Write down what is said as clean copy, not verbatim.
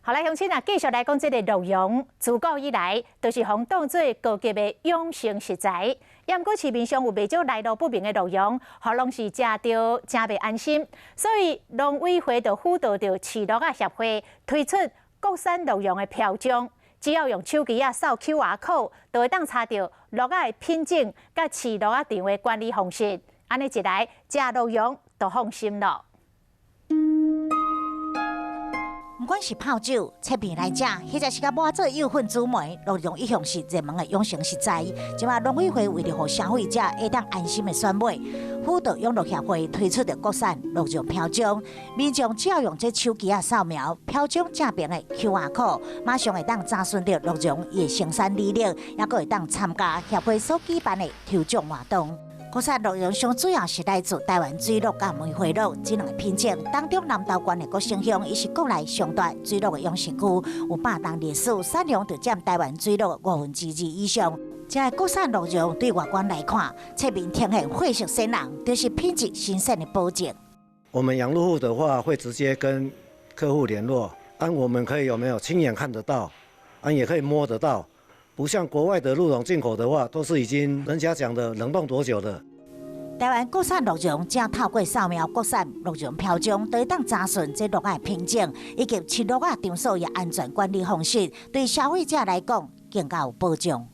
好來，鄉親啊，繼續來講這个鹿茸，自古以來都是予當做高級的養生食材。也毋過市面上有袂少來路不明的鹿茸，予攏是食著誠袂安心。所以農委會就輔導著飼鹿仔協會推出國產鹿茸的標章，只要用手機仔掃 QR code，就會當查著鹿仔的品種佮飼鹿仔場的管理方式。按呢一來，食鹿茸就放心囉。毋管是泡酒、切片來食，或者是共抹做幼粉煮糜，鹿茸一向是熱門的養生食材。這馬農委會為著予消費者會當安心的選買，輔導養鹿協會推出著國產鹿茸標章，民眾只要用這手機仔掃描標章正邊的 QR code，馬上會當查詢著鹿茸的生產履歷，猶閣會當參加協會所舉辦的抽獎活動。國產鹿茸上主要是來自台灣水鹿佮梅花鹿這兩个品種，當中南投縣的國姓鄉，伊是國內上大水鹿的養殖區，有百冬歷史，產量就佔台灣水鹿二以上。這个國產鹿茸對外觀來看，側面呈現血色鮮紅，就是品質新鮮的保證。我們養鹿戶的話，會直接跟客戶聯絡，按我們可以有沒有親眼看得到，啊也可以摸得到。不像國外的鹿茸進口的話，都是已經人家講的冷凍多久的。台灣國產鹿茸只要透過掃描國產鹿茸標章，就會當查詢這鹿仔的品種以及飼鹿仔場所的安全管理方式，對消費者來講更加有保障。